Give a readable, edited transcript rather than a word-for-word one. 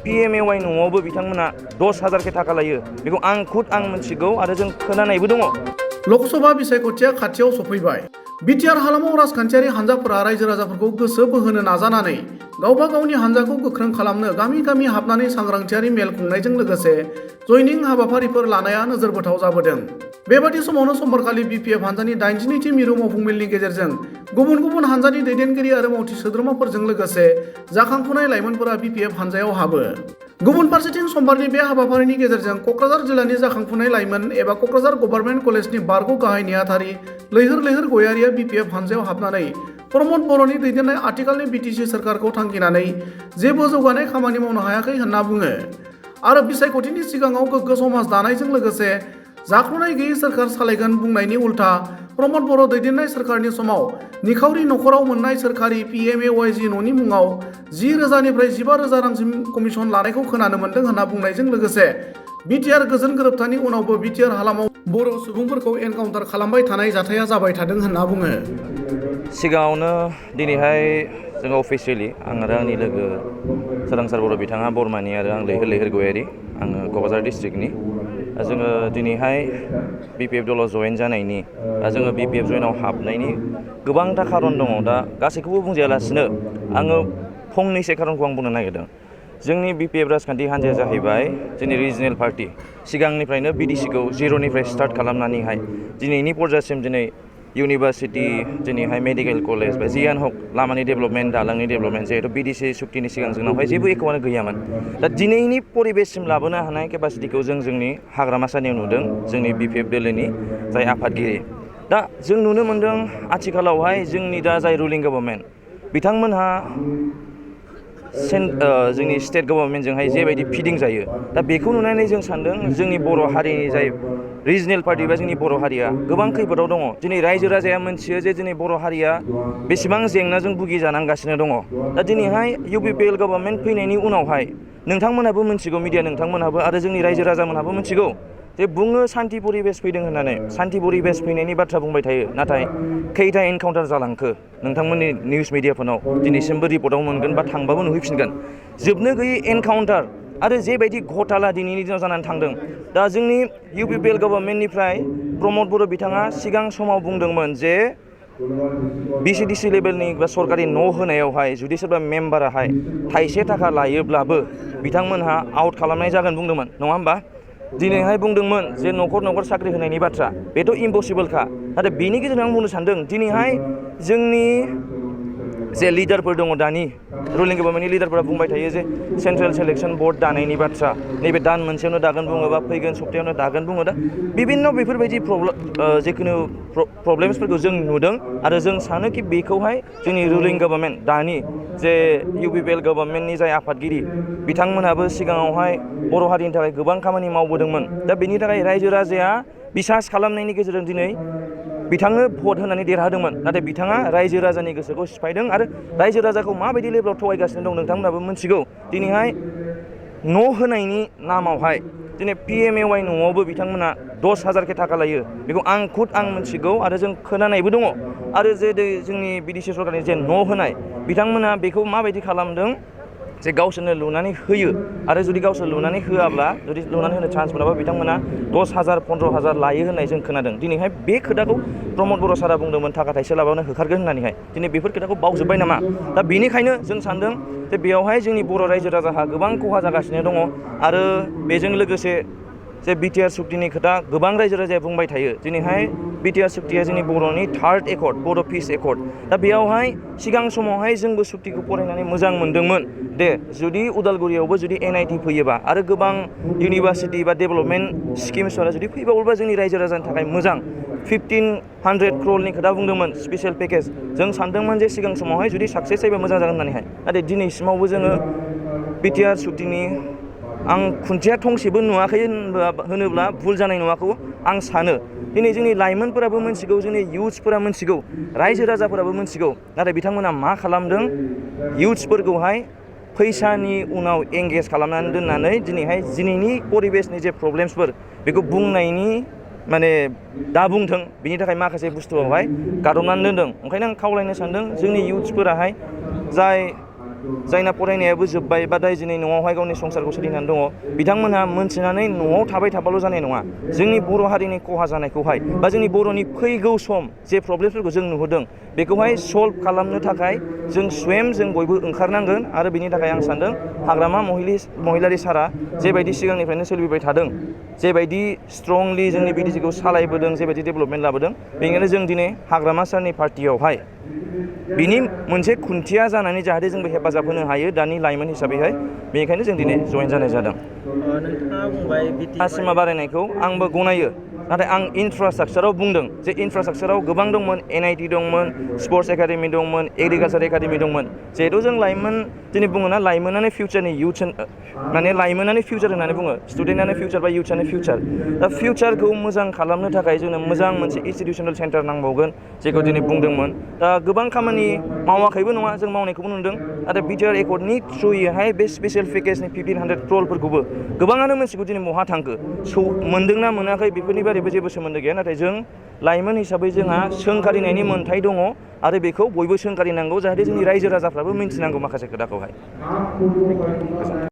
PMAY न'आवबो बिथांमोना 10,000 थाखा लायो बेखौ आं मिथिगौ आरो जों खोनानायबो दङ। लकसभा बिसायख'थिया खाथियाव सफैबाय। बिटिआर हालामाव राजखान्थियारि हान्जाफोरा रायजो राजाफोरखौ गोसो बोहोनो नाजानानै गावबा गावनि हान्जाखौ गोख्रों खालामनो गामि गामि हाबनानै सांग्रांथियारि मेल खुंनायजों लोगोसे जयनिं हाबाफारिफोर लानाया नोजोरबोथाव जाबोदों। बेबादि समावनो समबारखालि बिपिएफ हान्जानि 82थि मिरु मावफुं मेलनि गेजेरजों गुबुन गुबुन हान्जानि दैदेनगिरि आरो मावथि सोद्रोमाफोरजों लोगोसे जाखांफुनाय लाइमोनफोरा बिपिएफ हान्जायाव हाबो। गुबुन फारसेथिं समबारनि बे हाबाफारिनि गेजेरजों क'क्राझार जिल्लानि जाखांफुनाय लाइमोन एबा क'क्राझार गभर्नमेन्ट कलेजनि बारग' गाहाय नेहाथारि लैहोर लैहोर गयारिया बिपिएफ हान्जायाव हाबनानै प्रमद बर'नि दैदेननाय आथिखालनि बिटिसि सोरखारखौ थांखिनानै जेबो जौगानाय खामानि मावनो हायाखै होनना बुङो आरो बिसायख'थिनि सिगाङाव गोग्गो समाज दानायजों लोगोसे जाख्ल'नाय गैयै सोरखार सालायगोन बुंनायनि उल्था प्रमद बर' दैदेननाय सोरखारनि समाव निखावरि नखराव मोननाय सोरखारि PMAYG न'नि मुङाव 10,000निफ्राय 15,000 रांसिम कमिसन लानायखौ खोनानो मोन्दों होनना बुंनायजों लोगोसे बिटिआर गोजोन गोरोबथानि उनावबो बिटिआर हालामाव बर' सुबुंफोरखौ एनकाउन्टार खालामबाय थानाय जाथाया जाबाय थादों होनना बुङो। सिगाङावनो दिनैहाय जोङो अफिसियेलि आं आरो आंनि लोगो सोरांसार बर' बिथाङा बरमानि आरो आं लैहोर लैहोर गयारि आङो क'क्राझार डिस्ट्रिक्टनि जोङो दिनैहाय बिपिएफ दलाव जयेन जानायनि जोङो बिपिएफ जयेनाव हाबनायनि गोबांथा खारन दङ। दा गासैखौबो बुंजायालासिनो आङो फंनैसो खारनखौ आं बुंनो नागिरदों। जोंनि बिपिएफ राजखान्थि हान्जाया जाहैबाय जोंनि रिजनेल पार्टि सिगांनिफ्रायनो बिडिसिखौ जिर'निफ्राय स्टार्ट खालामनानैहाय दिनैनि पर्जासिम दिनै इउनिभार्सिटि दिनैहाय मेडिकेल कलेज बा जियानो हक लामानि डेभेलपमेन्ट दालांनि डेभेलपमेन्ट जिहेतु बिडिसि सुक्तिनि सिगां जोंनावहाय जेबो एख'आनो गैयामोन। दा दिनैनि परिबेससिम लाबोनो हानाय केपासिटिखौ जोंनि हाग्रामा सानियाव नुदों जोंनि बिपिएफ दोलोनि जाय आफादगिरि। दा जों नुनो मोन्दों आथिखालावहाय जोंनि दा जाय रुलिं गभर्नमेन्ट बिथांमोनहा जोंनि स्टेट गभर्नमेन्टजोंहाय जेबायदि फिदिं जायो दा बेखौ नुनानै जों सानदों जोंनि बर' हारिनि जाय रिजनेल पार्टि बा जोंनि बर' हारिया गोबां खैफोदाव दङ। दिनै रायजो राजाया मोनथियो जे दिनै बर' हारिया बेसेबां जेंनाजों भुगिजानांगासिनो दङ। दा दिनैहाय UPPL गभर्नमेन्ट फैनायनि उनावहाय नोंथांमोनहाबो मिथिगौ मिडिया नोंथांमोनहाबो आरो जोंनि रायजो राजामोनहाबो मिथिगौ जे बुङो सान्थि परिबेस फैदों होननानै सान्थि परिबेस फैनायनि बाथ्रा बुंबाय थायो नाथाय खैथा एनकाउन्टार जालांखो नोंथांमोननि निउस मिडियाफोरनाव दिनैसिमबो रिपर्टआव मोनगोन बा थांबाबो नुहैफिनगोन। जोबनो गैयै एनकाउन्टार आरो जेबायदि घथाला दिनैनि दिनाव जानानै थांदों। दा जोंनि UPPL गभर्नमेन्टनिफ्राय प्रमद बर' बिथाङा सिगां समाव बुंदोंमोन जे BCDC लेभेलनि बा सरकारि न' होनायावहाय जुदि सोरबा मेम्बाराहाय थाइसे थाखा लायोब्लाबो बिथांमोनहा आउट खालामनाय जागोन बुंदोंमोन नङा होमबा। दिनैहाय बुंदोंमोन जे न'खर साख्रि होनायनि बाथ्रा बेथ' इम्पसिबोलखा। नाथाय बेनि गेजेरजों आं बुंनो सानदों दिनैहाय जोंनि जे लिडारफोर दङ दानि रुलिं गभर्नमेन्टनि लिडारफोरा बुंबाय थायो जे सेन्ट्रेल सेलेक्सन बर्ड दानायनि बाथ्रा नैबे दान मोनसेयावनो दागोन बुङो बा फैगोन सप्तायावनो दागोन बुङो। दा बिभिन्न बेफोरबायदि जिखुनु प्रब्लेम्सफोरखौ जों नुदों आरो जों सानोखि बेखौहाय जोंनि रुलिं गभर्नमेन्ट दानि जे UPPL गभर्नमेन्टनि जाय आफादगिरि बिथांमोनहाबो सिगाङावहाय बर' हारिनि थाखाय गोबां खामानि मावबोदोंमोन। दा बेनि थाखाय रायजो राजाया बिसास खालामनायनि गेजेरजों दिनै बिथांनो भट होनानै देरहादोंमोन। नाथाय बिथाङा रायजो राजानि गोसोखौ सिफायदों आरो रायजो राजाखौ माबायदि लेभेलाव थगायगासिनो दं नोंथांमोनाबो मिथिगौ। दिनैहाय न' होनायनि नामावहाय दिनै PMAY न'आवबो बिथांमोना 10,000 थाखा लायो बेखौ आं मिथिगौ आरो जों खोनानायबो दङ। आरो जे जोंनि बिडिसि सरकारनि जे न' होनाय बिथांमोना बेखौ माबायदि खालामदों जे गावसोरनो लुनानै होयो आरो जुदि गावसोर लुनानै होआब्ला जुदि लुनानै होनो चान्स मोनाबा बिथांमोना 10,000 15,000 लायो होननाय जों खोनादों। दिनैहाय बे खोथाखौ प्रमद बर' सारा बुंदोंमोन थाखा थाइसे लाबानो होखारगोन होननानैहाय दिनै बेफोर खोथाखौ बावजोब्बाय नामा। दा बेनिखायनो जों सानदों जे बेयावहाय जोंनि बर' रायजो राजाहा गोबां खहा जागासिनो दङ आरो बेजों लोगोसे जे बिटिआर सुक्तिनि खोथा गोबां रायजो राजाया बुंबाय थायो। दिनैहाय बिटिआर सुक्तिया जोंनि बर'नि थार्ड एकर्ड बर' पिस एकर्ड। दा बेयावहाय सिगां समावहाय जोंबो सुक्तिखौ फरायनानै मोजां मोनदोंमोन दे जुदि उदालगुरियावबो जुदि NIT फैयोबा आरो गोबां इउनिभार्सिटि बा डेभेलपमेन्ट स्किम्सफोरा जुदि फैबावोबा जोंनि रायजो राजानि थाखाय मोजां। 1,500 crore खोथा बुंदोंमोन स्पेसियेल पेकेज। जों सानदोंमोन जे सिगां समावहाय जुदि साक्सेस जायोबा मोजां जागोन होननानैहाय। नाथाय दिनैसिमावबो जोङो बिटिआर सुक्तिनि आं खुन्थिया थंसेबो नुवाखै होनोब्ला भुल जानाय नङाखौ आं सानो। दिनै जोंनि लाइमोनफोराबो मिथिगौ जोंनि इयुथ्सफोरा मिथिगौ रायजो राजाफोराबो मिथिगौ। नाथाय बिथांमोना मा खालामदों इयुथ्सफोरखौहाय फैसानि उनाव एंगेज खालामनानै दोननानै दिनैनि परिबेसनि जे प्रब्लेम्सफोर बेखौ बुंनायनि माने दा बुंथों बिनि थाखाय माखासे बुस्थुआवहाय गादबनानै दोनदों। ओंखायनो आं खावलायनो सानदों जोंनि इयुथ्सफोराहाय जाय जायना फरायनायाबो जोब्बाय बा दाय दिनै न'आवहाय गावनि संसारखौ सोलिनानै दङ बिथांमोनहा मोनथिनानै न'आव थाबाय थाबाल' जानाय नङा जोंनि बर' हारिनि खहा जानायखौहाय बा जोंनि बर'नि फैगौ सम जे प्रब्लेमफोरखौ जों नुहुरदों बेखौहाय सल्भ खालामनो थाखाय जों स्वयं जों बयबो ओंखारनांगोन आरो बिनि थाखाय आं सानदों हाग्रामा महिलारि सारा जेबायदि सिगांनिफ्रायनो सोलिबाय थादों जेबायदि स्ट्रंलि जोंनि बिटिसिखौ सालायबोदों जेबायदि डेभेलपमेन्ट लाबोदों बेनिखायनो जों दिनै हाग्रामा सारनि पार्टियावहाय बिनि मोनसे खुन्थिया जानानै जाहाथे जोंबो हेफाजाब होनो हायो दानि लाइमोन हिसाबैहाय बेनिखायनो जों दिनै जयेन जानाय जादों। नोंथाङा बुंबाय सिमा बारायनायखौ आंबो गनायो नाथाय आं इनफ्रास्ट्राक्चाराव बुंदों जे इनफ्रास्ट्राक्चाराव गोबां दंमोन NIT दंमोन स्पर्ट्स एकाडेमि दंमोन एग्रिकालसार एकाडेमि दंमोन जिहेथु जों लाइमोन दिनै बुङोना लाइमोनानो फिउचारनि इउथ माने लाइमोनानो फिउचार होननानै बुङो स्टुडेन्टआनो फिउचार बा इउथ्सआनो फिउचार दा फिउचारखौ मोजां खालामनो थाखाय जोंनो मोजां मोनसे इनस्टिटिउसनेल सेन्टार नांबावगोन जेखौ दिनै बुंदोंमोन दा गोबां खामानि मावाखैबो नङा जों मावनायखौबो नुदों आरो बिटिआर एकर्डनि थ्रुयैहाय बे स्पेसियेल पेकेजनि 1500 क्र'रफोरखौबो गोबाङानो मोनसिगौ दिनै बहा थांखो मोनदोंना मोनाखै बेफोरनि बारैबो जेबो सोमोन्दो गैया नाथाय जों लाइमोन हिसाबै जोंहा सोंखारिनायनि मोन्थाय दङ आरो बेखौ बयबो सोंखारिनांगौ जाहाथे जोंनि रायजो राजाफ्राबो मिन्थिनांगौ माखासे खोथाखौहाय।